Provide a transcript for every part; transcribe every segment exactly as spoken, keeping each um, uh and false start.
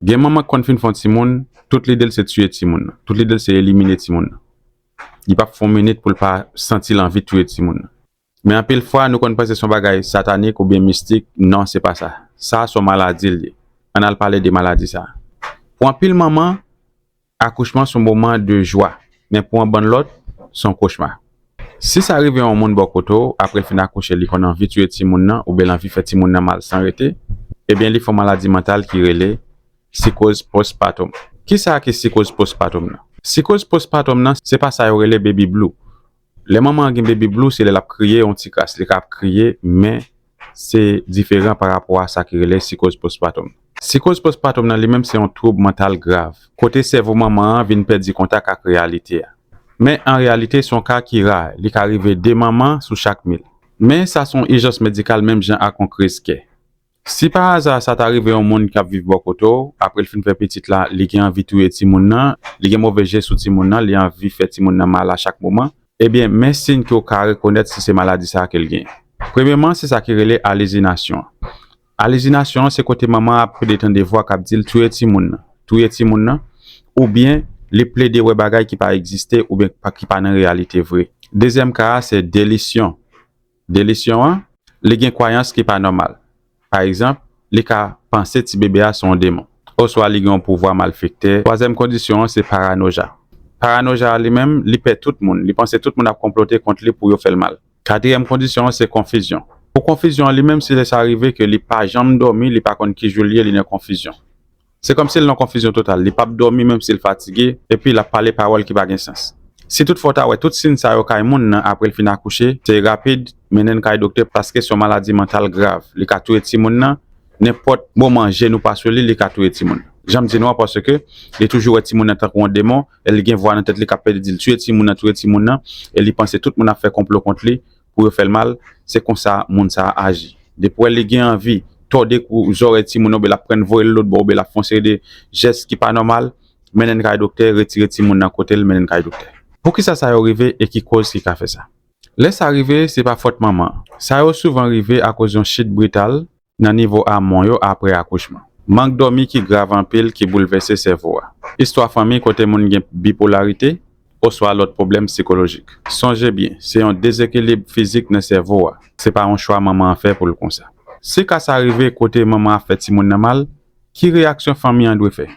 Gen manman k konn fin fè yon timoun, tout lide l se tiye timoun nan. Tout lide l se elimine timoun nan. Li p ap fè yon minit pou l pa santi l anvi tiye timoun nan. Men anpil fwa, nou konn panse se yon bagay satanik oubyen mistik. Non, se pa sa. Sa a se yon maladi l ye. Ann al pale de maladi sa a. Pou anpil manman, akouchman se yon moman de jwa. Men pou yon bann lòt, se yon kochma. Si sa rive yon moun bò kote w, apre l fin akouche, li konn anvi tiye timoun nan, oubyen l anvi fè timoun nan mal san rete, ebyen li fè yon maladi mantal ki rele sikoz postpartum. Kisa ki sikoz postpartum nan? Sikoz postpartum nan, se pa sa yo rele baby blue. Lè manman an gen baby blue, se lè l ap kriye yon ti kras. Li ka ap kriye, men se diferan pa rapò a sa ki rele sikoz postpartum. Sikoz postpartum nan li menm se yon twoub mantal grav, kote sèvo manman an vin pèdi kontak ak reyalite a. Men an reyalite, se yon ka ki ra, li ka rive de manman sou chak mil. Men sa se yon ijans medikal menm jan ak yon kriz kè. Si pa aza sa ta rive yon moun k ap viv bò kote w, apre l fin fè pitit la, li gen anvi touye timoun nan, li gen move je sou timoun nan, li anvi fè timoun nan mal a chak moman, ebyen, men siy ke w ka rekonèt si se maladi sa a ke l genyen. Premyèman, se sa ki rele alizinasyon. Alizinasyon an, se kote manman an ap plede tande vwa k ap di l touye timoun nan, touye timoun nan, oubyen li plede wè bagay ki pa egziste oubyen pa- ki pa nan reyalite vre. Dezyèm ka a, se delisyon. Delisyon an, li gen kwayans ki pa nòmal. Pa egzanp, li ka panse ti bebe a se yon demon, oswa li gen yon pouvwa malfektè. Twazyèm kondisyon an, se paranoja. Paranoja a li menm, li pè tout moun, li panse tout moun ap konplote kont li pou yo fè l mal. Katriyèm kondisyon an, se konfizyon. Pou konfizyon an li menm, se lè sa rive ke li pa janm dòmi, li pa konn ki jou l ye, li nan konfizyon. Se kòmsi l nan konfizyon total, li p ap dòmi menm si l fatige, epi l ap pale pawòl ki pa gen sans. Si toutfwa w ta wè tout siy sa yo kay moun nan apre l fin akouche, se rapid, mennen l kay doktè paske se yon maladi mantal grav. Li ka touye timoun nan, nenpòt moman je nou pa sou li, li ka touye timoun nan. Jan m di nou an, paske li toujou wè timoun nan tankou yon demon, e li gen vwa nan tèt li k ap pede di l touye timoun nan, touye timoun nan, e li panse tout moun ap fè konplo kont li pou yo fè l mal, se konsa moun sa a aji. Depi w wè li gen anvi tòde kou zòrèy timoun nan, oubyen l ap pran voye l lòt bò, oubyen l ap fè yon seri de jès ki pa nòmal, mennen l kay doktè, retire timoun nan kote l, mennen l kay doktè. Poukisa sa yo rive e ki kòz ki ka fè sa? Lè sa rive, se pa fòt manman an. Sa yo souvan rive akoz yon chit brital nan nivo amon yo apre akouchman. Mank dòmi ki grav anpil ki boulvèse sèvo a. Istwa fanmi kote moun gen bipolarite oswa lòt pwoblèm sikolojik. Sonje byen, se yon dezekilib fizik nan sèvo a. Se pa yon chwa manman an fè pou l konsa. Si ka sa rive kote manman an ap fè timoun nan mal, ki reyaksyon fanmi an dwe fè?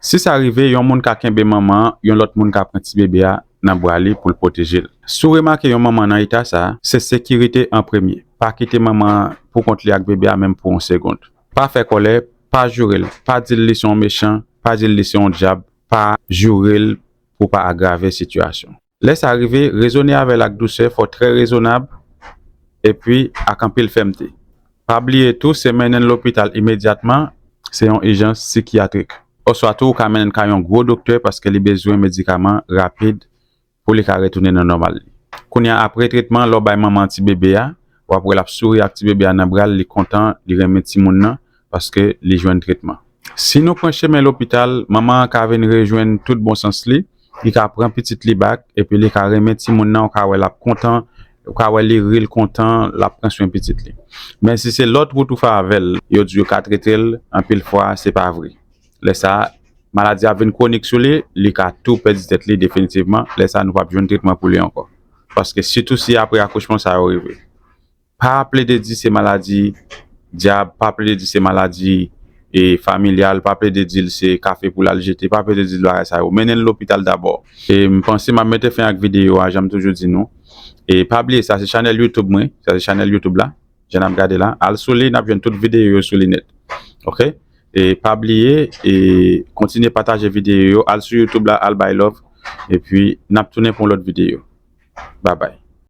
Si sa rive, yon moun ka kenbe manman an, yon lòt moun ka pran ti bebe a nan bra li pou l pwoteje l. Si w remake yon manman nan eta sa a, se sekirite an premye. Pa kite manman an pou kont li ak bebe a menm pou yon segond. Pa fè kòlè, pa joure l, pa di l li se yon mechan, pa di l li se yon dyab, pa joure l pou w pa agrave sitiyasyon. Lè sa rive, rezone avè l ak dousè, fò trè rezonab, epi ak anpil fèmte. Pa bliye tou, se mennen l lopital imedyatman, se yon ijans sikiyatrik. Oswa tou, ou ka mennen l kay yon gwo doktè paske li bezwen medikaman rapid pou li ka retounen nan nòmal li. Kounye a, apre tretman, lè w bay manman an ti bebe a, w ap wè l ap souri ak ti bebe a nan bra l, li kontan, li renmen timoun nan, paske li jwenn tretman. Si nou pran chemen lopital, manman an ka vin rejwenn tout bon sans li, li ka pran pitit li back, epi li ka renmen timoun nan, ou ka wè l ap kontan, ou ka wè li ri, l kontan, l ap pran swen pitit li. Men si se lòt wout ou fè avè l, yo di yo ka trete l, anpil fwa, se pa vre. Lè sa a, maladi a vin kwonik sou li, li ka tou pèdi tèt li definitivman. Lè sa a, nou p ap jwenn tretman pou li ankò. Paske sitou si apre akouchman sa yo rive. Pa plede di se maladi dyab, pa plede di se maladi, e, familyal, pa plede di l se kafe pou l al jete, pa plede di l bagay sa yo. Mennen l lopital dabò. E m panse m ap mete fen ak videyo a, jan m toujou di nou. E pa bliye, sa se chanèl YouTube mwen, sa se chanèl YouTube la. Jan n ap gade la, al sou li, n ap jwenn tout videyo yo sou li nèt. Oke? E pa bliye, e kontinye pataje videyo yo, al sou YouTube la, al bay love. Epi, n ap tounen pou yon lòt videyo. Babay.